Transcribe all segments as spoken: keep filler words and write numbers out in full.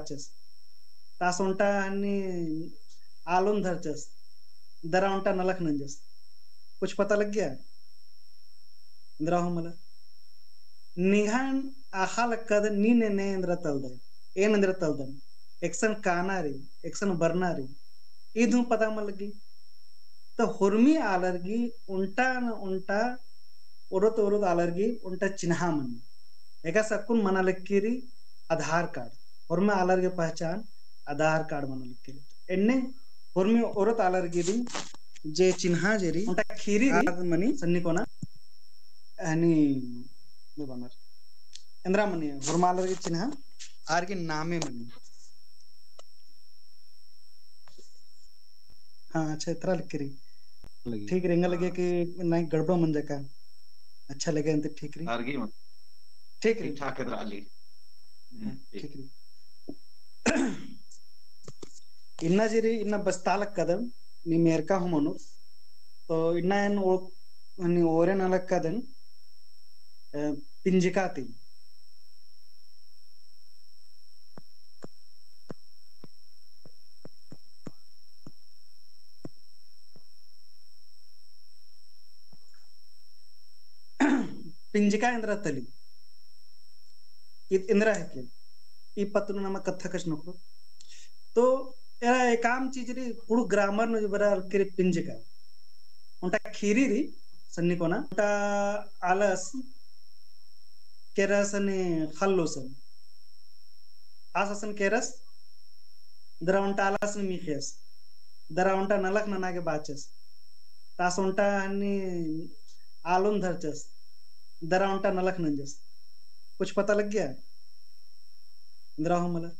बाचस। तास ओन्टा हन्नी आलोन धरचस। दरा ओन्टा नलख नंजस। कुछ पता लग्गिया? एन्दरा हूँ मला। निंग्है अख़ा लक्कदन नीन एन्ने एन्दरा तलदय, एन एन्दरा तलदन, एकसन काना रई, एकसन बरना रई, ईद हूँ पता मल लग्गी। तो होरमी आलर गी ओन्टा न ओन्टा, ओरोत ओरोत आलर गी ओन्टा चिन्हा मनी। एकासे अक्कुन मना लक्की रई आधार कार्ड। होरमी आलर गी पहचान आधार कार्ड मना लक्की रई। एन्ने होरमी ओरोत आलर गी रई जे चिन्हा जे रई, ओन्टा खीरी रई, आद मनी सन्नी कोना। हनी, दे बअनर। एन्दरा मनी, होरमा आलर गी चिन्हा, आर गी नामे मनी। हाँ, अच्छा, एतरा लक्की रई। लगी। ठीक रई, एंगा लगे हाँ। कि नहीं गड़बड़ मंजा का। अच्छा लगे अन्ते ठीक रई। आर गी मनी। ठीक रई। ठीक ठाक एतरा लगी। हाँ, हम्म, ठीक। ठीक रई। इन्ना जे रई, इन्ना बस्ता लक्कदन, नीम एरका हूँ मनो। तो इन्ना एन ओ-, हनी ओरे नना लक्कदन, अ, पिंजका ती। पिंजका एन्दरा तली। ईद एन्दरा हेके। ई पत्त नू नमा कत्था कछनखरओ। तो एरा एकाम चीज रई, कुँड़ुख़ grammar नू जे बरआ लक्की रई पिंजका। ओन्टा खीरी रई, सन्नी कोना। ओन्टा आलस, केरस ने ख़ल्लोस। आस असन केरस, दरा ओन्टा आलस ने मिख़ियस। दरा ओन्टा नलख नना गे बाचस। तास ओन्टा हन्नी आलोन धरचस। दरा ओन्टा नलख नंजस। कुछ पता लग्गिया? एन्दरा हूँ मला।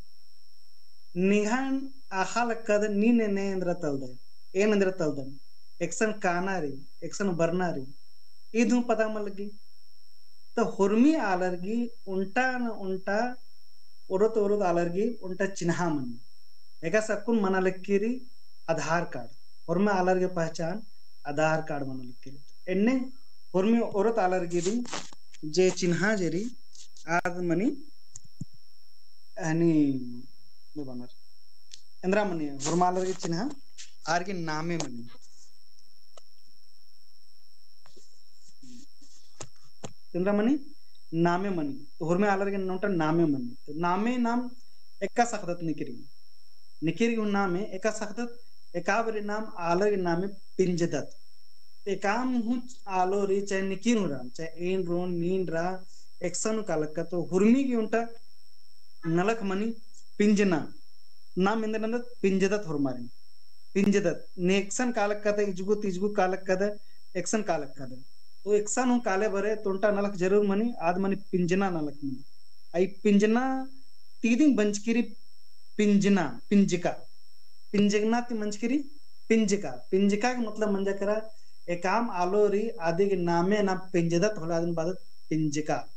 निंग्है अख़ा लक्कदन नीन एन्ने एन्दरा तलदय, एन एन्दरा तलदन, एकसन काना रई, एकसन बरना रई, ईद हूँ पता मल लग्गी। तो होरमी आलर गी ओन्टा न ओन्टा, ओरोत ओरोत आलर गी ओन्टा चिन्हा मनी। एकासे अक्कुन मना लक्की रई आधार कार्ड। होरमा आलर गी पहचान आधार कार्ड मना लक्की रई। एन्ने होरमी ओरोत आलर गी रई जे चिन्हा जे रई, आद मनी हनी, दे बअनर। एन्दरा मनी, होरमा आलर गी चिन्हा, आर गी नामे मनी। एन्दरा मनी, नामे मनी। तो होरमे आलर गी ओन्टा नामे मनी। तो नामे नाम एकासे अख़दत निकिर गी। निकिर गी हूँ नामे एकासे अख़दत, एका बारी नाम आलर गी नामे पिंजदत। एकाम हूँ आलो रई, चाहे निकिर हूँ रआ, चाहे एन रओन, नीन रआ, एकसन हूँ काला लक्कदत, तो होरमी गी ओन्टा नलख मनी पिंजना। नाम एन्देर नन्दत पिंजदत होरमारिन। पिंजदत। ने एकसन काला लक्कदत, इजगुत, इजगुत काला लक्कदत, एकसन काला लक्कदत। तो एकसन हूँ काले बरए, तो ओन्टा नलख जरूर मनी, आद मनी पिंजना नलख मनी। आ ई पिंजना ती दिम बंजकी रई पिंजना, पिंजका। पिंजना ती मंजकी रई पिंजका। पिंजका के मतलब मंजा केरा, एकाम आलो रई, अदी गे नामे नाम पिंजदत होले अदिन बअदत पिंजका।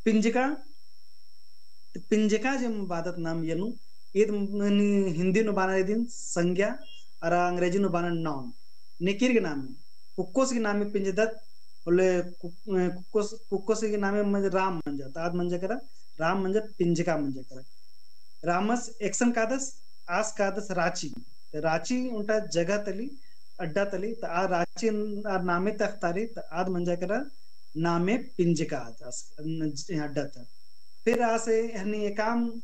पिंजका, तो पिंजका जे बअदत नाम एन्ने, ईद मनी हिंदी नू बअनर इदिन संज्ञा, अरा अंग्रेजी नू बअनर noun। निकिर गे नामे, कुक्कोस गे नामे पिंजदत, होले कुक-, अ, कुक्कोस, कुक्कोस गे नामे मंजा राम मंजा, तो आद मंजा केरा, राम मंजा पिंजका मंजा केरा। रामस एकसन कादस, आस कादस राँची। तो राँची ओन्टा जगह तली, अड्डा तली, तो आ राँची आर नामे ती अख़तारी, तो आद मंजा केरा नामे पिंजका आद, आस, अड्डा ती। फिर आस हनी एकाम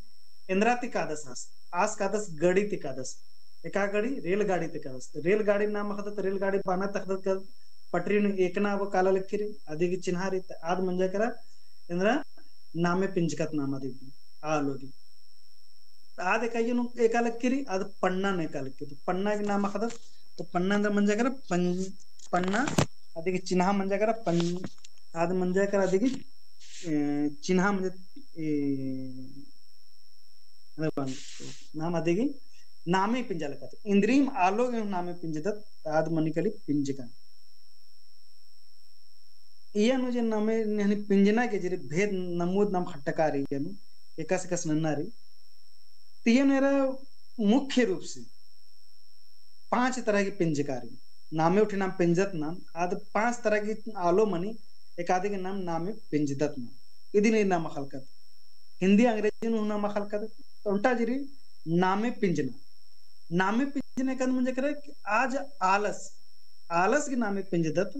एन्दरा ती कादस आस, आस कादस गड़ी ती कादस। एका गड़ी, रेलगाड़ी ती कादस। तो रेलगाड़ी नाम अख़दत, रेलगाड़ी बअना ती अख़दत का पटरी नू एकना अबो काला लक्की रई, अदी गे चिन्हा रई, तो आद मंजा केरा एन्दरा नामे पिंजका ती नाम अदी गे, आलो गे। तो आद एका इय्या नू एका लक्की रई, आद पन्ना नू एका लक्की रई। तो पन्ना गे नाम अख़दत, तो पन्ना एन्दरा मंजा केरा पन-, पन्ना, अदी गे चिन्हा मंजा केरा पन-, आद मंजा केरा अदी गे, ए, चिन्हा मंजा, ए, अरे बान, नाम अदी गे नामे पिंजा लक्कदत। इन्द्रिम आलो गे नामे पिंजदत, आद मनी काली पिंजका। इय्या नू जे नामे हनी पिंजना गे जे रई भेद नमूद नाम ख़ट्टका रई इय्या नू, एकासे एकासे नन्ना रई। तो इय्या नू एरा मुख्य रूप से पाँच तरह की पिंजका रई। नामे उठी नाम पिंजदत नाम, आद पाँच तरह की आलो मनी, एका अदी गे नाम नामे पिंजदत नाम। इदिन नाम अख़लकत। हिंदी अंग्रेजी नू नाम अख़लकत। ओन्टा जे रई नामे पिंजना। नामे पिंजना एकाद मंजा केरा कि आज आलस, आलस गही नामे पिंजदत,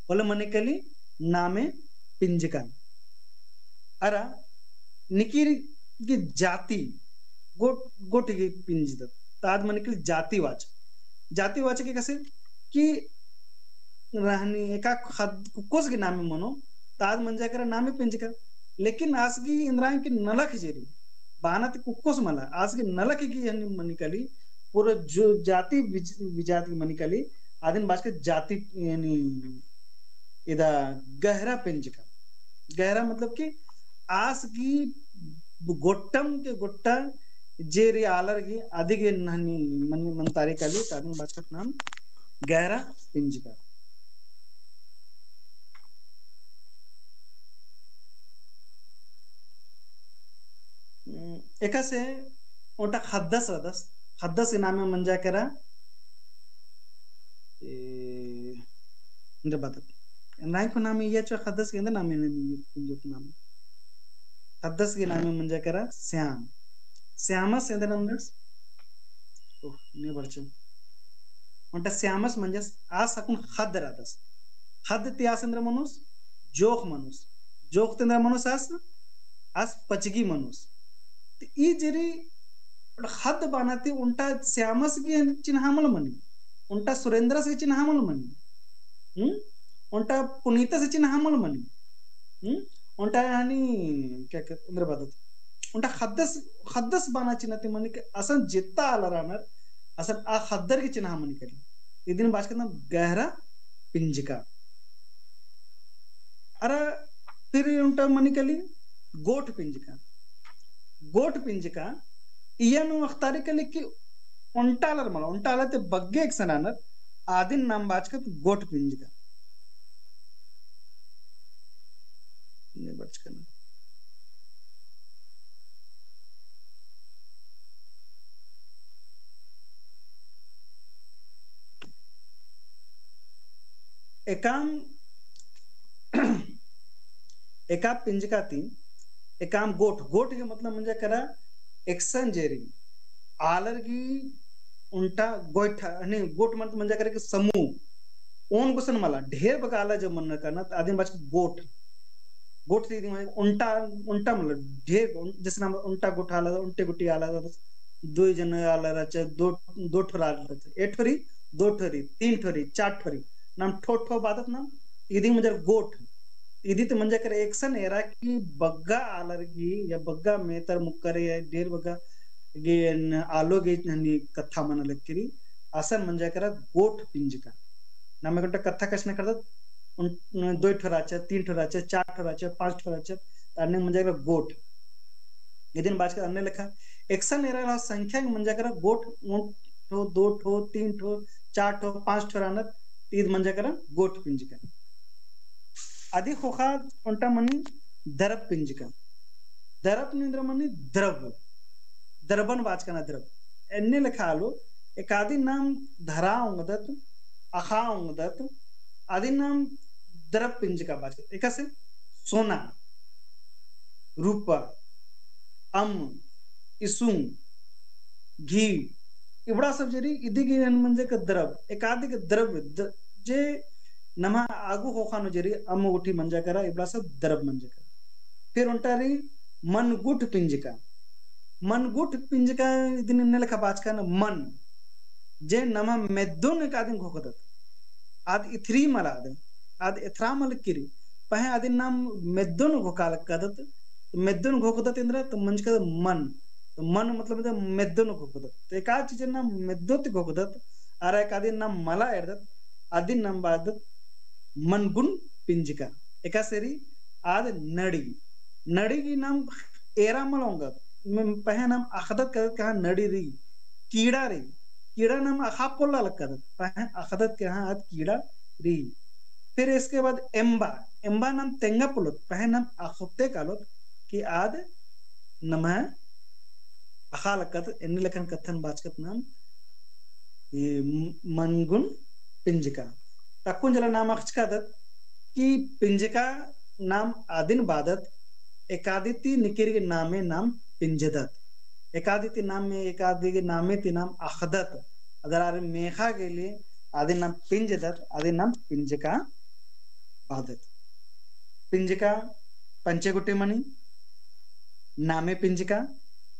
होले मनी काली नामे पिंजका। अरा निकिर गही जाति, गोट, गोट गही पिंजदत, ताद मनी काली जातिवाचक। जातिवाचक एकासे कि रहनी एका ख़द्द कुक्कोस गही नामे मनो, ताद मंजा केरा नामे पिंजका। लेकिन आस गही एन्दरा कि नलख जे रई, बअना ती कुक्कोस मला, आस गही नलख गही हनी मनी काली, पूरा जो जाति विज-, विजाति मनी काली, आदिन बाचका जाति यानी इदा गहरा पिंजका। गहरा मतलब कि आस गही गोट्टम के गोट्टा जे रई आलर गही अदिगे नहनी मन, मन तारी काली, तादिन बाचकत नाम गहरा पिंजका। हम्म, एकासे ओन्टा ख़द्दस रअदस, ख़द्दस गही नामे मंजा केरा, ए, एन्दरा बअदत। एन्दरा को नामे इया चो ख़द्दस गही एन्दरा नामे, नामे, पिंजोत नामे। ख़द्दस गही नामे मंजा केरा स्याम। स्यामस एन्दरा नन्दस? ओह, ने बरचो। ओन्टा स्यामस मंजस, आस अक्कुन ख़द्द रअदस। ख़द्द ती आस एन्दरा मनोस? जोख मनोस। जोख ती एन्दरा मनोस आस? आस पचगी मनोस। ती ई जे रई ख़द्द बअना ती ओन्टा स्यामस गही चिन्हा मल मनी, ओन्टा सुरेंद्रस गही चिन्हा मल मनी, हम्म? ओन्टा पुनीतस गही चिन्हा मल मनी, हम्म? ओन्टा यानी क्या कहते, एन्दरा बअदत? ओन्टा ख़द्दस, ख़द्दस बअना चिन्हा ती मनी कि असन जेत्ता आलर रअनर, असन आ ख़द्दर गही चिन्हा मनी काली। इदिन बाचकत नाम गहरा पिंजका। अरा फिर ओन्टा मनी काली गोट पिंजका। गोट पिंजका, इया नू अख़तारी काली कि ओन्टा आलर मला, ओन्टा आलर ती बग्गे एकसन रअनर, आदिन नाम बाचकत गोट पिंजका। ने बरचकन। एकाम, एका पिंजका ती, एकाम गोट, गोट गही मतलब मंजा केरा एकसन जे रई, आलर गही ओन्टा गोइठा, यानी गोट मतलब मंजा केरा कि समूह, ओन गुसन मला, ढेर बग्गे आलर जब मन्ना करना, त आदिन बाचकत गोट। गोट ती इदिन ओन्टा, ओन्टा मतलब ढेर, ओन-, जैसे नाम ओन्टा गोट आलर, ओन्टे गुटी आलर, दुई जन आलर रहचा, दो, दो ठोर आलर रहचा, एक ठोर रई, दो ठोर रई, तीन ठोर रई, चार ठोर रई, नाम ठो ठो बअदत नाम, इदिन मंजर गोट। इदी ती मंजा केरा एकसन एरा कि बग्गे आलर गही या बग्गे मेतर मुक्कर या ढेर बग्गे गही आलो गही हनी कत्था मना लगी रई, असन मंजा केरा गोट पिंजका। नाम एका ओन्टा कत्था कछनखरदत, उन, दो ठो रहचा, तीन ठो रहचा, चार ठो रहचा, पाँच ठो रहचा, त अन्ने मंजा केरा गोट। इदिन बाचकत अन्ने लेखा, एकसन एरा रअदस संख्या गे मंजा केरा गोट, ओन ठो, दो ठो, तीन ठो, चार ठो, पाँच ठो रअनर, ती ईद मंजा केरा गोट पिंजका। अदी ख़ोख़ा ओन्टा मनी दरब पिंजका। दरब नू एन्दरा मनी द्रव। दरबन बाचकन द्रव। एन्ने लेखा आलो, एकादिन नाम धरा ओंगदत, अख़ा ओंगदत, अदिन नाम दरब पिंजका बाचकत। एकासे सोना, रूपा, अम्म, इसुंग, घी, इबड़ा सब जे रई, इदी गे एन मंजा केरा द्रव, एकादी गे द्रव, द-, जे नम्है आगू ख़ोख़ा नू जे रई, अम्म गुट्ठी मंजा केरा, इबड़ा सब द्रव मंजा केरा। फिर ओन्टा रई मनगुठ पिंजका। मनगुठ पिंजका इदिन एन्ने लेखा बाचकन मन, जे नम्है मेद्दोन एकादिन घोखदत। आद इथरी मला आद, आद एथरा मल किरी। पहें अदिन नाम मेद्दोन घोखा लक्कदत, तो मेद्दोन घोखदत एन्दरा, तो मंजकत मन। तो मन मतलब एन्दरा मेद्दोन घोखदत। तो एका चीजन नाम मेद्दो ती घोखदत, अरा एकादिन नाम मला एरदत, अदिन नाम बाचदत मनगुन पिंजका। एकासे रई आद नड़ी। नड़ी गे नाम एरा मल ओंगदत। पहें नाम अख़दत कदत कहाँ नड़ी रई, कीड़ा रई। कीड़ा नाम अख़ा पोल्ला लक्कदत। पहें अख़दत कहाँ आद कीड़ा रई। फिर इसके बाद एम्बा, एम्बा नाम तेंगा पोल्लोत, पहें नाम अख़ोते कालोत कि आद नम्है अख़ा लक्कदत, एन्ने लेखन कत्थन बाचकत नाम ई म-, मनगुन पिंजका। तक्कुन जला नाम अख़चकादत कि पिंजका नाम अदिन बादत, एकादी ती निकिर गे नामे नाम पिंजदत। एकादी ती नाम में, एकादी गे नामे ती नाम अख़दत। अगर आर मेख़ा गे ले, अदिन नाम पिंजदत, अदिन नाम पिंजका बअदत। पिंजका पंचे गुट्ठी मनी, नामे पिंजका,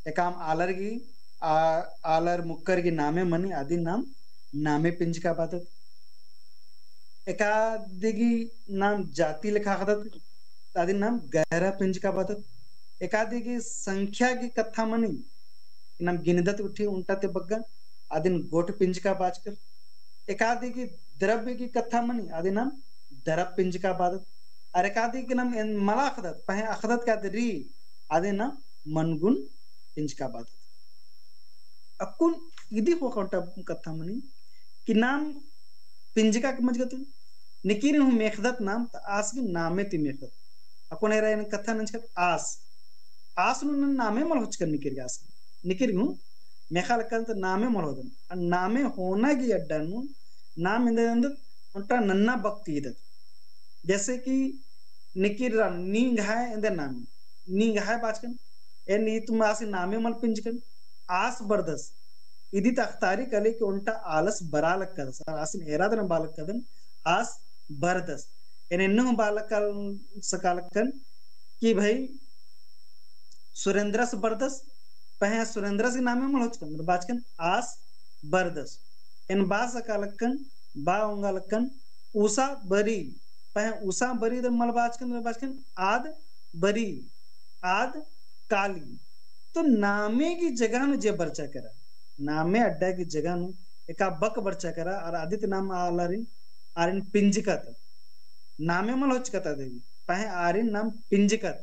एकाम आलर गे, आ, आलर मुक्कर गे नामे मनी, अदिन नाम नामे पिंजका बअदत। एकादी गे नाम जाति लेखा अख़दत, अदिन नाम गैरा पिंजका बअदत। एकादी गे संख्या गे कत्था मनी, नाम गिनदत गुट्ठी ओन्टा ती बग्गे, अदिन गोट पिंजका बाचकर। एकादी गे द्रव्य गे कत्था मनी, अदिन नाम दरब पिंजका बअदत। अरा एकादी गे नाम एन मला अख़दत, पहें अख़दत का री, अदिन नाम मनगुन पिंजका बअदत। अक्कुन इदी ख़ोख़ा ओन्टा कत्था मनी कि नाम पिंजका के मजगत निकिर हूँ मेख़दत नाम, त आस गे नामे ती मेख़दत। अक्कुन एरा एन कत्था नंजकत आस। आस नू नन नामे मल होचकन निकिर गे आस। निकिर हूँ मेख़ा लक्कन त नामे मल होदन। अरा नामे होना गे अड्डा नू नाम एन्देर एन्देर ओन्टा नन्ना बक ती ईदत। जैसे कि निकिर रअन, नींग्है एन्देर नामे। नींग्है बाचकन। एन ईद तुम आस गे नामे मल पिंजकन। आस बरदस। इदी ती अख़तारी कले कि ओन्टा आलस बरा लक्कदस। आसिन एरा दन बआ लक्कदन। आस बरदस। एन एन्ने हूँ बआ लक्कन, सका लक्कन कि भाई सुरेंद्रस बरदस, पहें सुरेंद्रस गे नामे मल होचकन, बाचकन आस बरदस। एन बआ सका लक्कन, बआ ओंगा लक्कन, उसा बरी, पहें उसा बरी दे मल बाचकन, बाचकन आद बरी, आद काली। तो नामे गे जगह नू जे बरचा केरा, नामे अड्डा गे जगह नू एका बक बरचा केरा, अरा अदी ती नाम आलारिन, आरिन पिंजकत। नामे मल होचकत अदी गे, पहें आरिन नाम पिंजकत।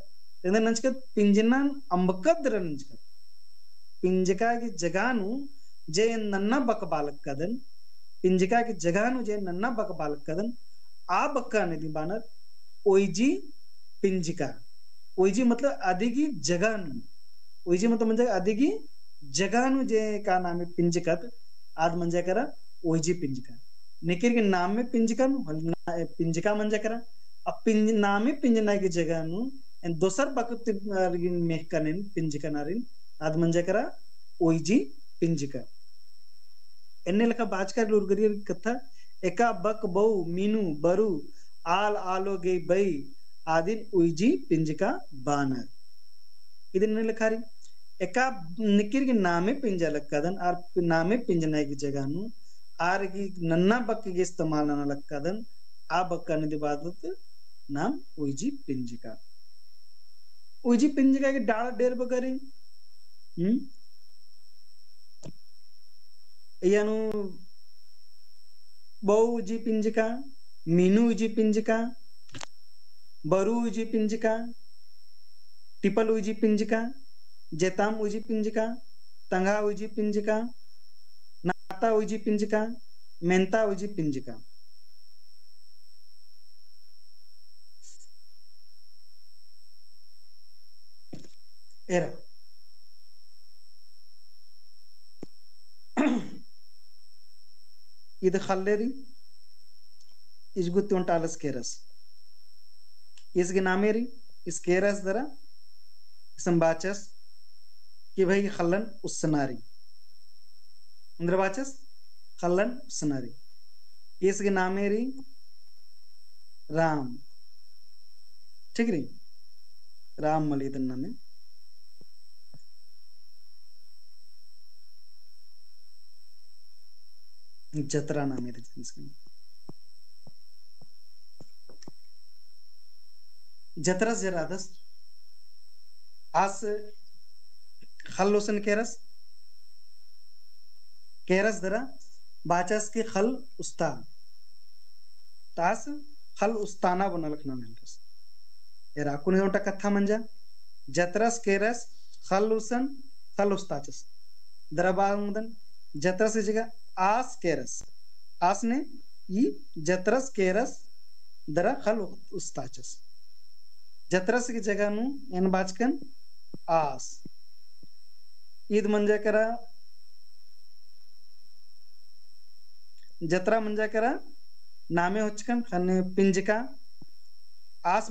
एन्देर नंजकत पिंजनन अम्बकत दरा नंजकत। पिंजका गे जगह नू जे नन्ना बक बआ लक्कदन, पिंजका गे जगह नू जे नन्ना बक बआ लक्कदन, आ बक्कन इदी बअनर ओइजी पिंजका। ओइजी मतलब अदी गे जगह नू। ओइजी मतलब मंजा अदी गे जगह नू जे का नामे पिंजकत, आद मंजा केरा ओइजी पिंजका। निकिर गे नामे पिंजका नू, होले ना, पिंजका मंजा केरा। अब पिंज-, नामे पिंजना गे जगह नू, एन दोसर बक ती, अ, मेख़कन एन पिंजकन आरिन, आद मंजा केरा ओइजी पिंजका। एन्ने लेखा बाचका लूरगरियर कत्था, एका बक बऊ, मीनू, बरू, आल आलो गे बई, आदिन उइजी पिंजका बअनर। इदिन एन्ने लेखा री, एका निकिर गे नामे पिंजा लक्कदन, आर नामे पिंजना गे जगह नू, आर गे नन्ना बक गे इस्तेमाल नना लक्कदन, आ बक्कन इदी बअदत नाम उइजी पिंजका। उइजी पिंजका गे डाड़ डेर बगरी, हम्म? इय्या नू बऊ उइजी पिंजका, मीनू उइजी पिंजका, बरू उइजी पिंजका, टिपल उइजी पिंजका, जेताम उइजी पिंजका, तंगा उइजी पिंजका, नाता उइजी पिंजका, मेंता उइजी पिंजका। एरा। इद ख़ल्ल री, इजगुत्ती ओन्टा आलस केरस। ईस गे नामे री, ईस केरस दरा, ईसन बाचस कि भाई ख़ल्लन उस्सना री। एन्दरा बाचस ख़ल्लन उस्सना री। ईस गे नामे री राम। ठीक री? राम मल इदन नामे। जतरा नामे री जिनिस के। जतरस जे रअदस, आस ख़ल्ल उस्सन केरस, केरस दरा बाचस कि ख़ल्ल उस्ता। त आस ख़ल्ल उस्ताना बना लखना मेनरस। एरा अक्कुन ओन्टा कत्था मंजा, जतरस केरस, ख़ल्ल उस्सन, ख़ल्ल उस्ताचस। दरा बआ ओंगदन, जतरस की जगह आस केरस। आस ने ई जतरस केरस दरा ख़ल्ल उस्ताचस। जतरस की जगह नू एन बाचकन आस। ईद मंजा केरा, जतरा मंजा केरा नामे होचकन ख़ने पिंजका। आस